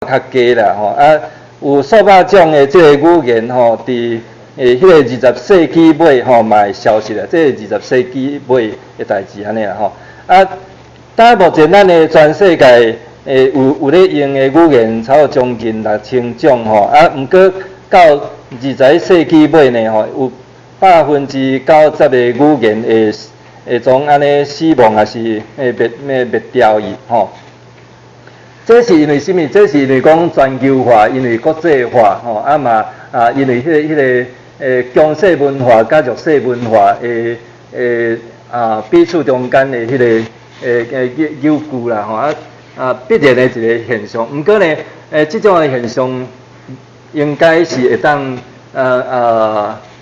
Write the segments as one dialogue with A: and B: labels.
A: 較低啦吼，啊，有數百種的這个語言吼，佇彼个20世紀尾吼嘛會消失啦，這個二十世紀尾的代誌按呢啦吼。啊，到目前咱的全世界有咧用的語言，差不多將近6000種吼。啊，毋過到21世紀尾呢吼，有90%的語言會總按呢死亡，抑是會滅掉去吼。這是因為啥物？這是因為講全球化，因為國際化吼，啊嘛啊，因為彼個強勢文化佮弱勢文化的啊彼此中間的彼個扭曲啦吼，啊必然的一个現象。毋過呢，這種的現象應該是會當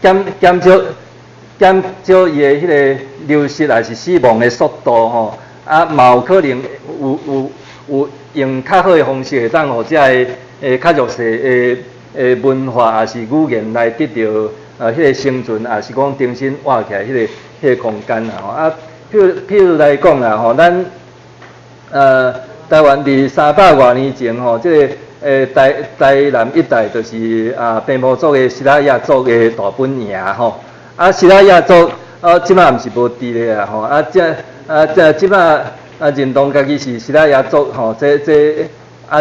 A: 減少伊的彼个流失，抑是死亡的速度吼，啊嘛有可能有用較好的方式，會當予這个較弱勢的文化，抑是語言來得著彼个生存，抑是講重新活起來彼個空間啦吼。啊，譬如來講啦吼，咱台灣佇300外年前吼，這个台南一帶就是啊平埔族的西拉雅族的大本營吼。啊，西拉雅族啊，這馬毋是無佇咧啊吼。啊，這這馬啊認同家己是西拉雅族吼，這也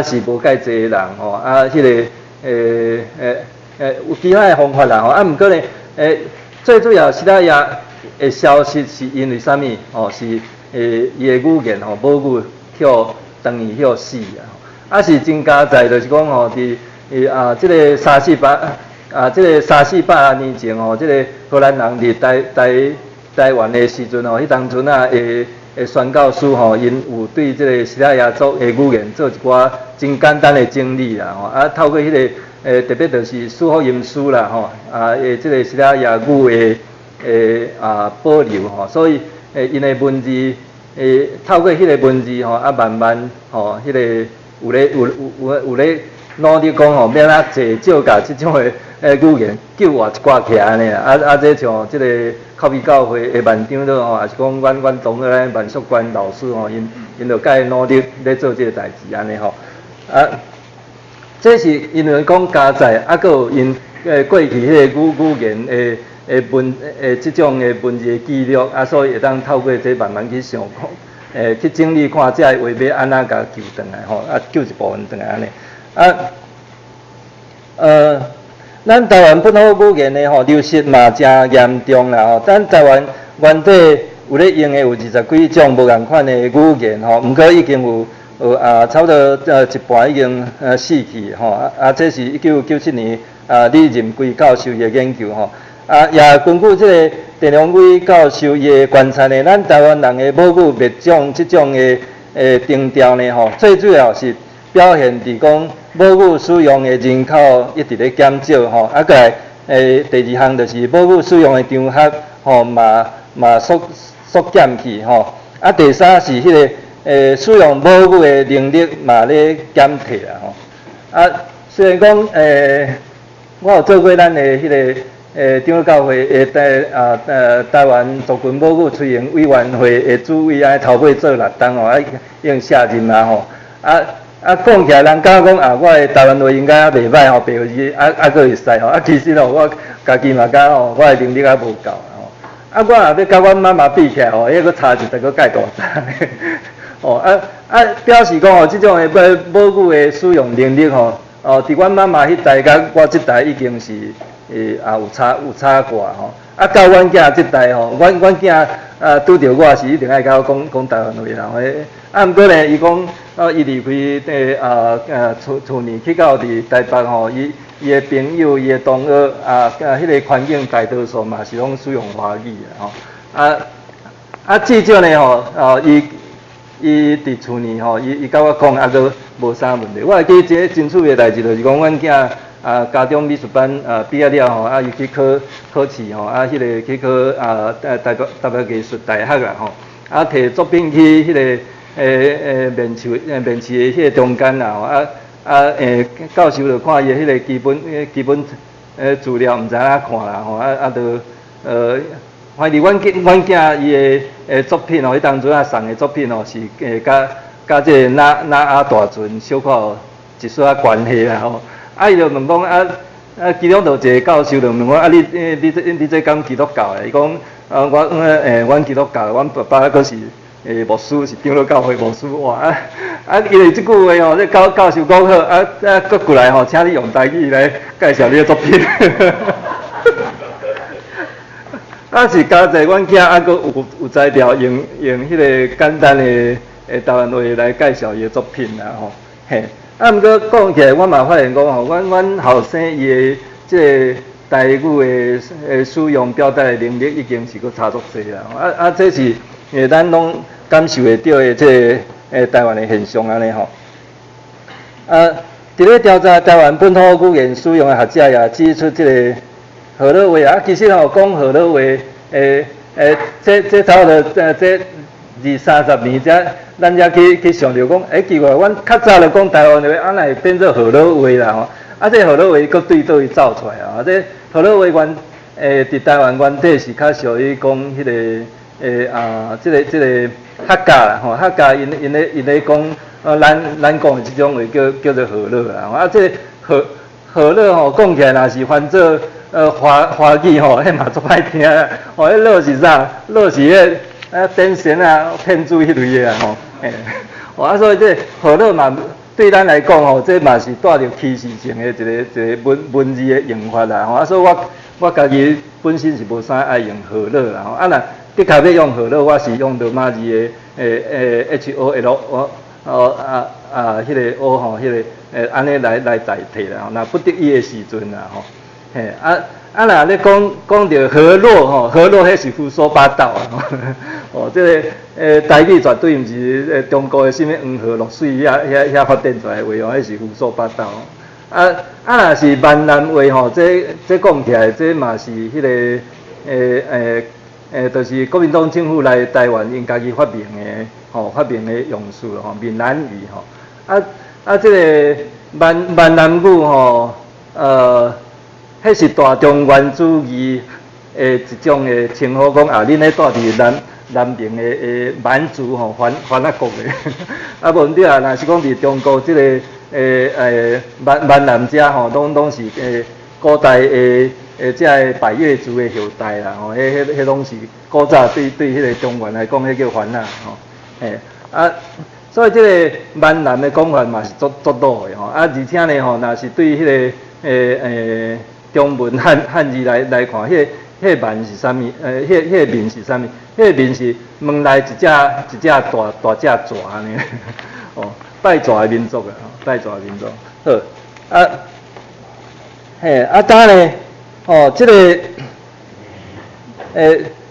A: 是無蓋濟人吼。啊，彼個有其他的方法啦吼。啊，毋過呢，最主要西拉雅的消失是因為啥物？吼，是伊的語言吼，母語予斷去予死啊。啊，是真佳哉，就是講吼，佇啊，這个三四百年前吼，這个荷蘭人佇台灣的時陣吼，彼當陣啊，的宣教師吼，𪜶有對這个西拉雅族的語言做一寡真簡單的整理啦吼。啊，透過彼个特別就是四福音書啦吼，啊，這个西拉雅語的啊保留吼，所以𪜶的文字透過彼个文字吼，啊慢慢吼，彼个有咧有有有有咧努力講吼，欲按怎濟少共這種的語言救活一寡起來按呢啦。啊啊，這像這个口語教會的萬長老吼，抑是講阮同學咱萬淑關老師吼，𪜶就較會努力咧做這个代誌按呢吼。啊，這是因為講佳哉，啊，閣有𪜶過去彼个語言的這種的文字的記錄，啊，所以會當透過這慢慢去想講，去整理看這个話欲按怎共救轉來吼，啊，救一部分轉來按呢。啊，咱台灣本土語言的吼流失嘛誠嚴重啦吼。咱台灣原底有咧用的有20幾種無仝款的語言吼，毋過已經有啊差不多一半已經死去吼。啊，這是1997年啊李任圭教授的研究吼。啊，也根據這个鄭良偉教授伊的觀察呢，咱台灣人的母語滅種這種的徵兆呢吼，最主要是表現佇講母語使用的人口一直咧減少吼，啊，閣來第二項就是母語使用的場合吼嘛縮減去吼，啊，第三是彼个使用母語的能力嘛咧減退啦吼。啊，雖然講我有做過咱的彼个長老教會的台灣族群母語推行委員會的主委，按呢頭尾做6冬吼，啊，已經卸任啊吼，啊啊講起來，人感覺講啊，我的台灣話應該猶袂䆀吼，白話字啊啊閣會使吼，啊其實吼，我家己嘛感覺吼，我的能力猶無夠吼，啊我若欲佮阮媽媽比起來吼，彼个差一個閣蓋大差，吼啊啊表示講吼，這種的母語的使用能力吼，哦，佇阮媽媽彼代佮我這代已經是啊有差寡吼，啊到阮囝這代吼，阮囝啊拄著我是一定愛佮我講講台灣話啦，啊毋過呢，伊講啊伊離開厝呢去到佇台北吼，伊的朋友、伊的同學啊，彼个環境大多數嘛是攏使用華語的吼，啊啊至少呢吼，哦伊佇厝呢吼，伊佮我講猶閣無啥問題。我會記一个真趣味的代誌，就是講阮囝啊，高中美術班啊畢業了吼，啊伊去考試吼，啊彼个去考啊台北藝術大學啦吼，啊提作品去彼个面試的彼个中間啦吼，啊啊教授就看伊的彼个基本資料毋知按怎看啦吼，啊啊就反正阮囝伊的作品吼，彼當陣啊送的作品吼是佮這个那亞大船小可一絲仔關係啦吼。啊，伊就問講啊啊，其中就一個教授就問我啊，你這敢基督教的？伊講啊，我阮基督教，阮爸爸閣是牧師，是長老教會牧師。哇啊啊！因為這句話吼，這教授講好啊啊，閣過來吼，請你用台語來介紹你的作品。啊是佳哉，阮囝猶閣有才調，用彼个簡單的台灣話來介紹伊的作品啦吼。嘿，啊，毋過講起來，我嘛發現講吼，阮後生伊的這个台語的使用表達的能力已經是閣差足濟啦。啊啊，這是咱攏感受會著的這个台灣的現象按呢吼。啊，佇咧調查台灣本土語言使用的學者也指出這个河洛話啊，其實吼講河洛話，這差不多這二三十年才，咱才去想著講，欸，奇怪，阮較早就講台灣話，啊，哪會變做河洛話啦吼？啊，這河洛話閣對佗位走出來啊？這河洛話原佇台灣原底是較屬於講彼个啊，這个客家啦吼，客家𪜶咧講，咱講的這種話叫做河洛啦。啊，這河洛吼講起來，若是翻做華語吼，彼嘛足歹聽啊！吼，彼洛是啥？洛是彼電線啊、騙子彼類的啊吼。嘿，啊，所以這河洛嘛，對咱來講吼，這嘛是帶著歧視性的一個文字的用法啦。吼，啊，所以我家己本身是無啥愛用河洛啦。吼，啊，若的確欲用河洛，我是用羅馬字的HOL 我哦啊啊，彼个 O 吼，彼个按呢來代替啦。吼，若不得已的時陣啦吼。嘿，啊啊！若咧講講著河洛吼，河洛彼是胡說八道啊！哦，這个台語絕對毋是中國的啥物黃河洛水遐發展出來的話哦，彼是胡說八道。啊啊，若是閩南話吼，這講起來，這嘛是彼个就是國民黨政府來台灣，𪜶家己發明的吼，發明的用詞吼，閩南語吼。啊啊，這個閩南語吼，彼是大中原主義的一種的稱呼，講啊，恁咧蹛佇南邊的滿族吼，番仔國的，啊無毋對啊，若是講佇中國這個閩南遮吼，攏是古代的這个百越族的後代啦，吼，彼攏是古早對彼个中原來講，彼叫番仔吼，嘿，啊，所以這个閩南的講法嘛是足老的吼，啊，而且呢吼，若是對彼个中文漢字來看，彼个閩是啥物？彼个閩是啥物？彼个閩是門內一隻一隻大大隻蛇按呢，哦，拜蛇的民族啊，拜蛇的民族。好，啊，嘿，啊，當然哦，這个，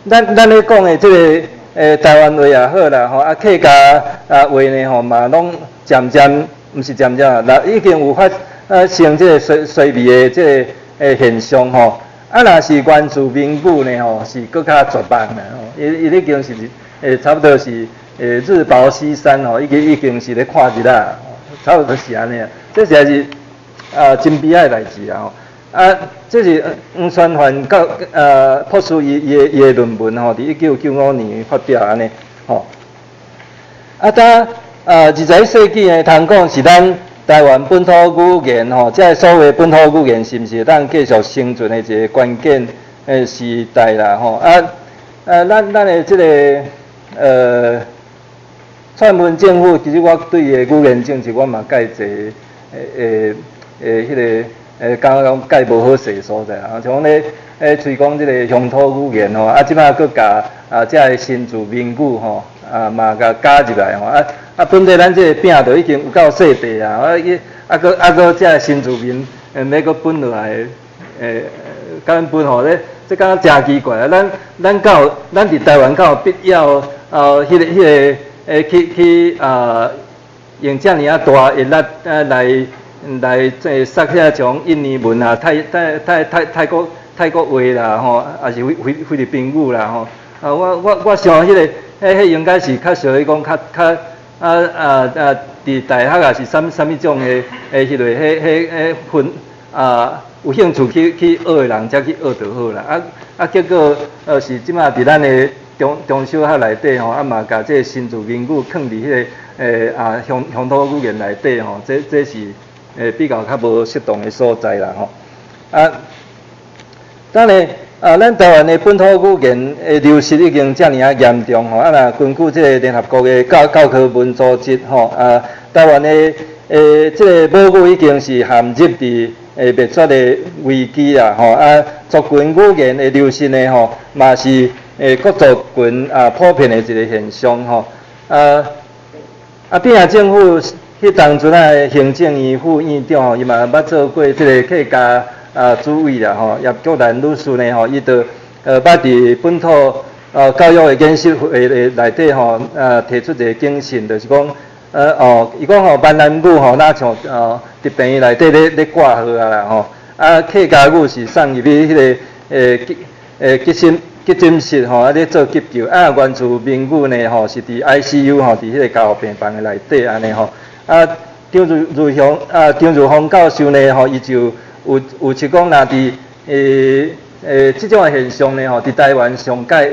A: 咱咧講的這个，台灣話也好啦，吼，啊，客家啊話呢，吼，嘛攏漸漸，毋是漸漸啊，已經有發生這个衰微的這个現象吼。啊，若是原住民語呢，吼，是閣較絕望啦，吼，伊已經是差不多是日薄西山吼，已經是咧看日啦，差不多是按呢啊。這實在是啊，真悲哀的代誌啊！吼，啊，這是黃宣範教博士伊的論文吼，佇1995年發表按呢，吼。啊，當21世紀呢，通講是咱台灣本土語言吼，這个所謂本土語言是毋是會當繼續生存的一個關鍵的時代啦吼？啊啊，咱的這个蔡英文政府，其實我對伊的語言政策，我嘛蓋濟彼个感覺講蓋無好勢所在啊，像講咧推廣這个鄉土語言吼，啊，這擺閣共啊這个新住民語吼，啊嘛共加入來吼，啊啊本底咱這个餅就已經有夠細塊啊，啊伊啊閣啊閣這个新住民欲閣分落來，共阮分吼，這感覺誠奇怪啊！咱佇台灣敢有必要啊？彼个去啊，用遮爾仔大的力啊來這殺遐種印尼文啊、泰國話啦吼，抑是菲律賓語啦吼。啊，我想彼个，彼應該是較屬於講較啊佇大學也是啥物種的彼个，彼分啊，有興趣去學的人才去學就好啦。啊啊，結果是這擺佇咱的中小學內底吼，啊嘛共這个新住民語囥佇彼个啊鄉土語言內底吼，這是比較較無適當的所在啦吼。啊，當然啊，咱台灣的本土語言的流失已經遮爾仔嚴重吼，啊若根據這个聯合國的教科文組織吼，啊，台灣的這个母語已經是陷入佇滅絕的危機啦吼，啊，族群語言的流失呢吼，嘛是各族群啊普遍的一个現象吼，啊啊，扁仔政府彼當陣仔行政院副院長吼，伊嘛捌做過這个客家啊主委啦吼，葉菊蘭女士呢吼，伊就捌佇本土教育的研習會的內底吼，提出一个警訊，就是講，哦，伊講吼閩南語吼，若像佇病院內底咧掛號啊啦吼，啊客家語是送入去彼个急診室吼，啊咧做急救，啊原住民語呢吼是佇 ICU 吼，佇彼个加護病房的內底按呢吼，啊張如如雄啊張如芳教授呢吼，伊就有提講，若佇這種的現象呢吼，佇台灣上蓋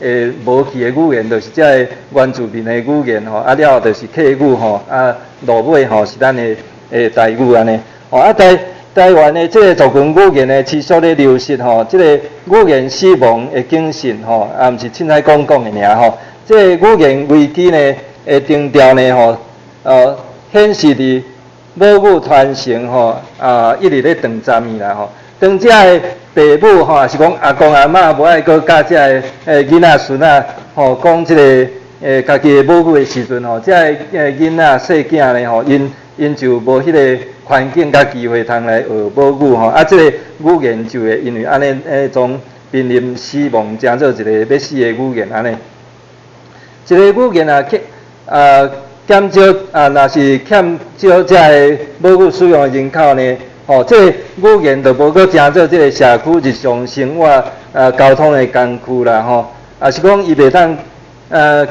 A: 會無去的語言，就是這个原住民的語言吼，啊了後就是客語吼，啊落尾吼是咱的台語按呢，吼啊台灣的這个族群語言的持續咧流失吼，這个語言死亡的警訊吼，啊毋是凊彩講講的爾吼，這个語言危機呢的徵兆呢吼，顯示佇母語傳承吼啊一直咧斷絕去啦吼。當這个爸母吼，抑是講阿公阿嬤無愛閣教這个囡仔孫仔吼講這个家己的母語的時陣吼，這个囡仔細囝呢吼，𪜶就無彼个環境佮機會通來學母語吼，啊，這个語言就會因為按呢種瀕臨死亡，成做一个欲死的語言按呢。一个語言啊，啊減少啊，若是欠少這个母語使用的人口呢，吼，這个語言就無閣成做這个社區日常生活啊溝通的工具啦吼，抑是講伊袂當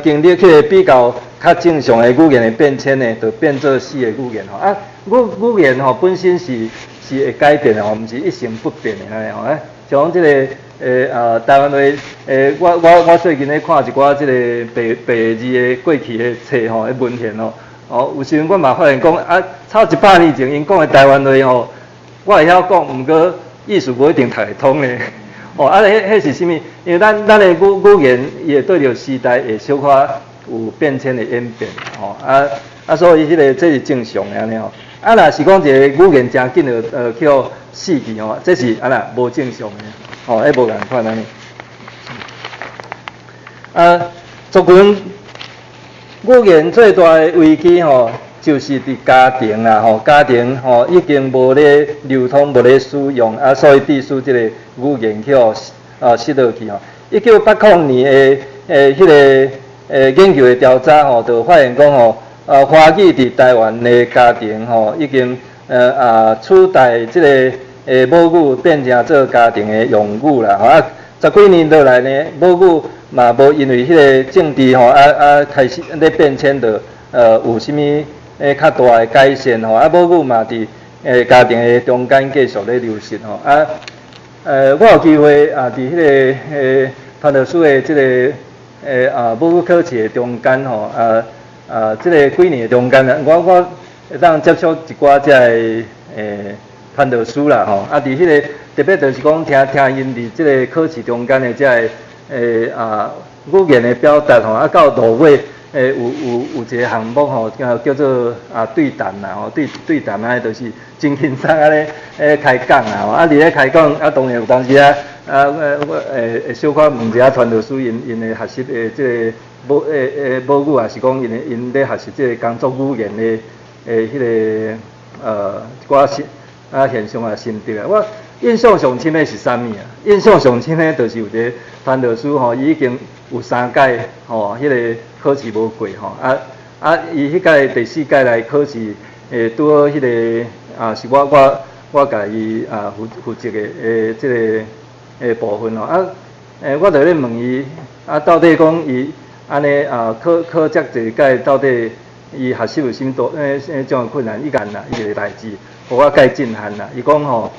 A: 經歷彼個比較較正常的語言的變遷呢，就變做死的語言吼。啊，語言吼本身是會改變的吼，毋是一成不變的按呢吼。啊，像這个台灣話，我最近咧看一寡這个白字的過去的冊吼，彼文獻吼，哦，有時陣我嘛發現講啊，超100年前𪜶講的台灣話吼，我會曉講，毋過意思無一定讀會通咧。哦，啊，彼是啥物？因為咱的語言伊會對著時代會小可有變遷的演變，吼啊啊，所以彼个這是正常的按呢吼。啊，若是講一个語言誠緊就去予死去吼，這是按怎無正常的，吼，彼無仝款按呢。啊，族群語言最大的危機吼，就是佇家庭啦，吼，家庭吼已經無咧流通，無咧使用，啊，所以致使這個語言去予失落去吼。1980年的彼个研究的調查吼，就發現講吼，華語佇台灣的家庭吼，已經取代這個母語變成做家庭的用語啦，吼啊，十幾年落來呢，母語嘛無因為彼个政治吼開始咧變遷，就有啥物較大的改善吼，啊母語嘛佇家庭的中間繼續咧流失吼，啊，我有機會啊，佇彼个傳道師的這个母語考試的中間吼，啊啊，這个幾年的中間啊，我會當接觸一寡這个傳道師啦吼，啊，佇彼个特別就是講聽聽𪜶佇這个考試中間的這个語言的表達吼，啊到落尾有一个項目吼，叫做啊對談啦吼，對談啊，就是真輕鬆按呢開講啦吼，啊佇咧開講啊，當然有當時啊啊我會小可問一下傳道師𪜶的學習的這个母語，抑是講𪜶咧學習這个工作語言的彼个一寡現啊現象啊心得啊。我印象上深的是啥物啊？印象上深的，就是有一个傳道師吼，伊已經有三屆吼，彼个考試無過吼，啊啊，伊彼屆第四屆來考試，拄好彼个啊是我共伊啊負責的這个部分吼，啊，我就咧問伊，啊，到底講伊按呢啊考遮濟屆，到底伊學習有啥物多種的困難？伊講啦，伊个代誌，予我蓋震撼啦。伊講吼，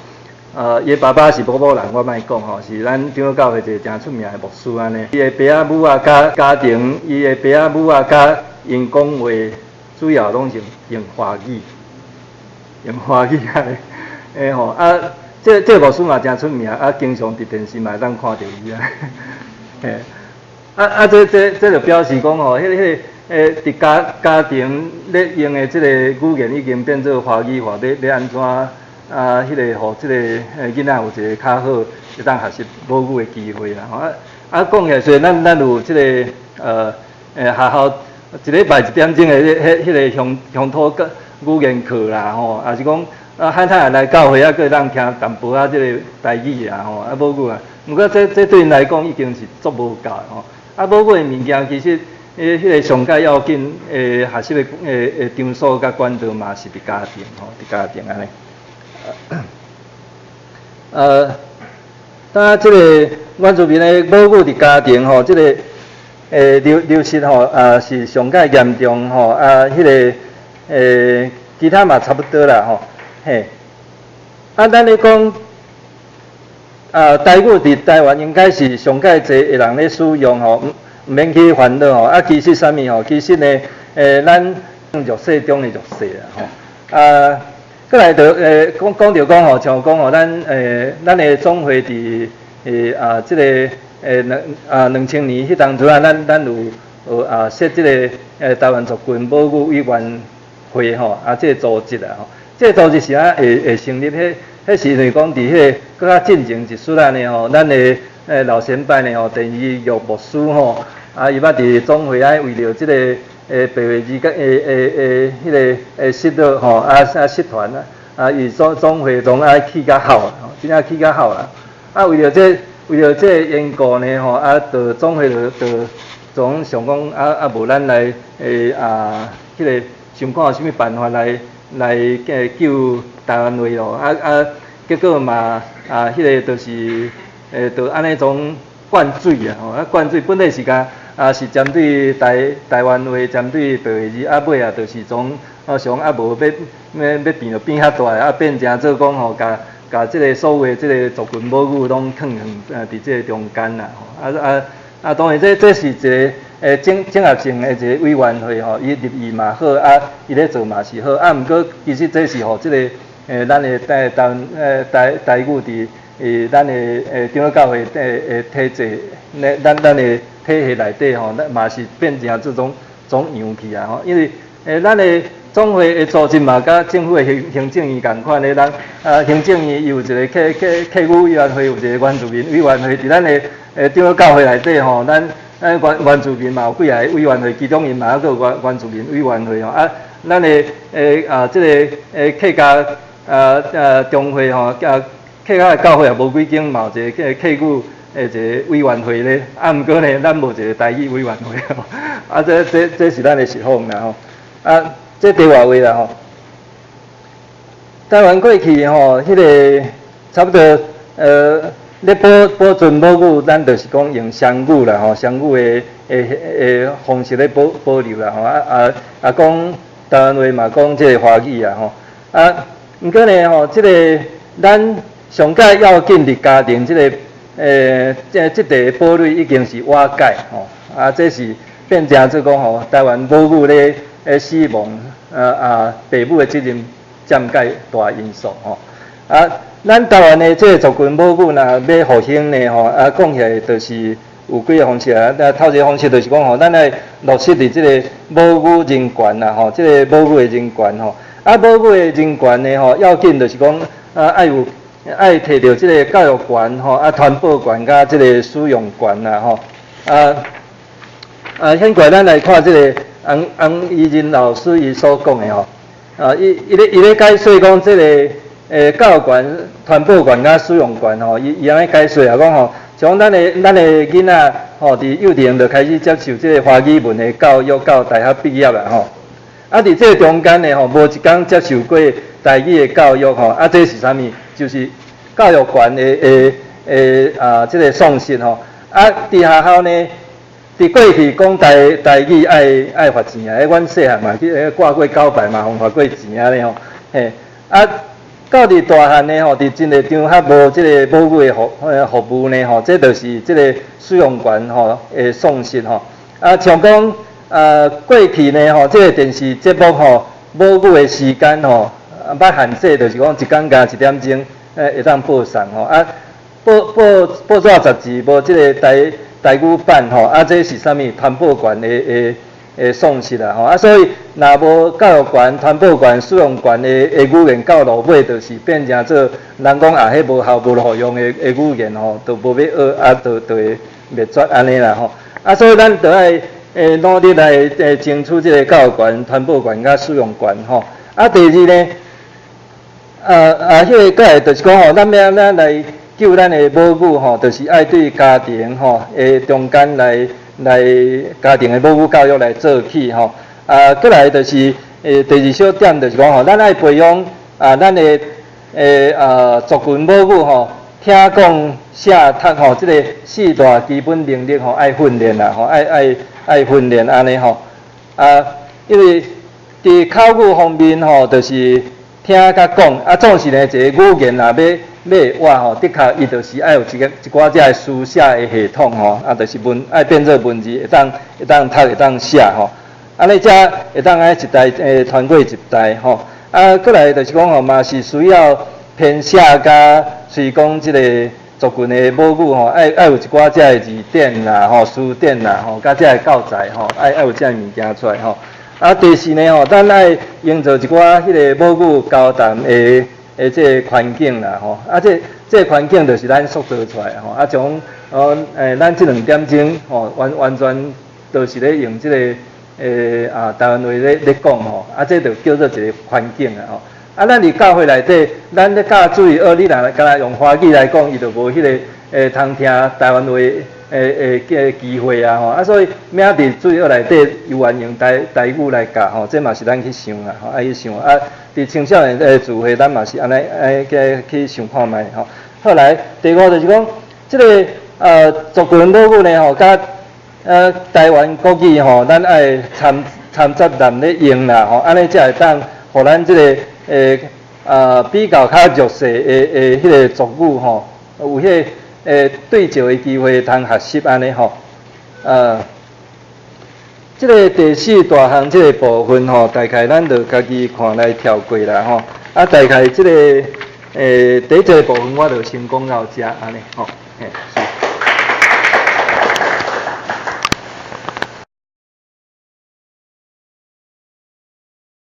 A: 伊爸爸是某某人，我莫講吼，是咱長老教會一个誠出名的牧師按呢。伊的爸仔母仔佮家庭，伊的爸仔母仔佮𪜶講話，主要攏是用華語。用華語按呢，欸吼啊，這牧師嘛誠出名，啊，經常佇電視嘛會當看著伊啊，嘿，啊啊，這就表示講吼，彼個佇家庭咧用的這個語言已經變做華語化，欲按怎啊？彼個予這個囡仔有一個較好會當學習母語的機會啦。吼啊啊，講起來雖然咱有這個學校一禮拜一點鐘的彼個鄉土語言課啦吼，抑是講啊，漢漢來教會啊，閣會當聽淡薄仔這個台語啊吼，啊母語啊。毋過這對𪜶來講已經是足無夠吼。啊，母語的物件其實，彼個上蓋要緊的學習的場所佮管道嘛是佇家庭吼，佇家庭按呢。當這個原住民的母語佇家庭吼，這個流失吼啊是上蓋嚴重吼啊，彼個其他嘛差不多啦吼，嘿。啊，咱咧講啊，台語佇台灣應該是上蓋濟的人咧使用吼，毋免去煩惱吼。啊，其實啥物吼？其實呢，咱弱勢中的弱勢啦吼。啊，閣來就講著講吼，像講吼，咱的總會佇這個2000年彼當陣啊，咱有設這個台灣族群母語委員會吼，啊，這個組織啊吼，這個組織是按怎會成立？彼是因為講佇彼個閣較進前一陣仔呢吼，咱的老前輩呢吼，鄧怡玉牧師吼，啊，伊捌佇總會愛為著這個白話字佮彼個失落吼，啊啊失傳啊，啊，伊總會攏愛起較好，吼，真正起較好啦。啊，為著這個緣故呢吼，啊，就總會就總想講啊啊，無咱來啊，彼個想看有啥物辦法來救台灣話咯，啊啊，結果嘛啊，彼個就是就按呢種灌水啊，吼啊灌水本來是共啊是針對台灣話，針對白話字，啊尾啊就是總啊想啊無欲變就變較大，啊變成做講吼，共這個所有的這個族群母語攏囥佇這個中間啦，吼啊啊啊！當然這是一個綜合性的一個委員會吼，伊立意嘛好，啊伊咧做嘛是好，啊毋過其實這是予這個咱的台台灣台語佇咱的長老教會的體制，咱的體系內底吼，咱嘛是變成這種種樣去啊吼，因為咱的總會的組織嘛，佮政府的行政院仝款的，咱啊行政院有一個客語委員會，有一個原住民委員會，佇咱的長老教會內底吼，咱原住民嘛有幾个委員會，其中𪜶嘛猶閣有原住民委員會吼，啊，咱的啊這個客家中會吼，啊客家的教會也無幾間嘛有一個客語的一個委員會咧，啊毋過呢，咱無一個台語委員會吼，啊這是咱的實況啦吼，啊。這題外話啦吼，台灣過去吼，彼個差不多咧保存母語，咱就是講用雙語啦吼，雙語的方式咧保留啦吼，啊啊啊講台灣話嘛，講這個華語啊吼，啊，毋過呢吼，這個咱上蓋要緊佇家庭這個這塊堡壘已經是瓦解吼，啊，這是變成做講吼，台灣母語咧死亡，啊，爸母的責任佔蓋大因素吼。啊，咱台灣的這個族群母語若欲復興呢吼，啊，講起來就是有幾个方式啊。啊，頭一个方式就是講吼，咱愛落實佇這個母語人權啦吼，這個母語的人權吼。啊，母語的人權呢吼，要緊就是講啊，愛有愛提著這個教育權吼，啊，傳播權佮這個使用權啦吼。啊啊，現在咱來看這個洪洪怡仁老師伊所講的吼，啊，伊咧解說講這個教育權、傳播權佮使用權吼，伊按呢解說啊，講吼，像咱的囡仔吼，佇幼稚園就開始接受這個華語文的教育，到大學畢業啦吼。啊，佇這個中間呢吼，無一工接受過台語的教育吼，啊，這是啥物？就是教育權的啊，這個喪失吼。啊，佇學校呢，佇過去講台語愛罰錢啊，阮細漢嘛去掛過狗牌嘛，予罰過錢按呢吼，嘿，啊，到佇大漢呢吼，佇真濟場合無這個母語的服務呢吼，這就是這個使用權吼的喪失吼。啊，像講啊，過去呢吼，這個電視節目吼，母語的時間吼，捌限制，就是講一工加一點鐘，會當報送吼。啊，報紙雜誌無這个台語版吼，啊，這是啥物？傳播權的喪失啦吼。啊，所以若無教育權、傳播權、使用權的語言，到落尾就是變成做人講啊，彼無效無路用的語言吼，就無欲學，啊，就會滅絕按呢啦吼。啊，所以咱著愛努力來爭取這个教育權、傳播權佮使用權吼。啊，第二呢，彼个閣來就是講吼，咱欲按怎來救咱的母語吼，就是愛對家庭吼的中間來家庭的母語教育來做起吼。啊，閣來就是第二小點就是講吼，咱愛培養啊，咱的族群母語吼，聽講寫讀吼，這个四大基本能力吼，愛訓練啦吼，愛訓練按呢吼。啊，因為佇口語方面吼，就是聽佮講，啊，總是呢一個語言若欲活吼，的確伊就是愛有一寡這个書寫的系統吼，啊，就是愛變做文字，會當讀會當寫吼，按呢才會當按呢一代傳過一代吼。啊，閣來就是講吼，嘛是需要編寫佮推廣這个族群的母語吼，愛有一寡這个字典啦、吼辭典啦、吼，佮這个教材吼，愛有這个物件出來吼。啊，第四呢吼，咱愛營造一寡彼个母語交談的這个環境啦吼。啊，這个環境就是咱塑造出來吼。啊，像哦咱這兩點鐘吼，完全都是咧用這个台灣話咧講吼。啊，這就叫做一个環境啊吼。啊，咱佇教會內底，咱咧教主日學，你若敢若用華語來講，伊就無彼个通聽台灣話的機會啊吼。啊，所以欲佇主日學內底猶原用台語來教吼，這嘛是咱去想啦吼，愛去想啊。佇青少年的聚會，咱嘛是按呢按去想看覓吼。後來第五就是講，這个族群母語呢吼，佮台灣國語吼，咱愛摻雜踮咧用啦吼，按呢才會當予咱這个比較較弱勢的彼个族語吼，有彼个對照的機會通學習按呢吼。這个第四大項這个部分吼，大概咱就家己看來跳過啦吼。啊，大概這个第一個部分我就先講到遮按呢吼，嘿，是。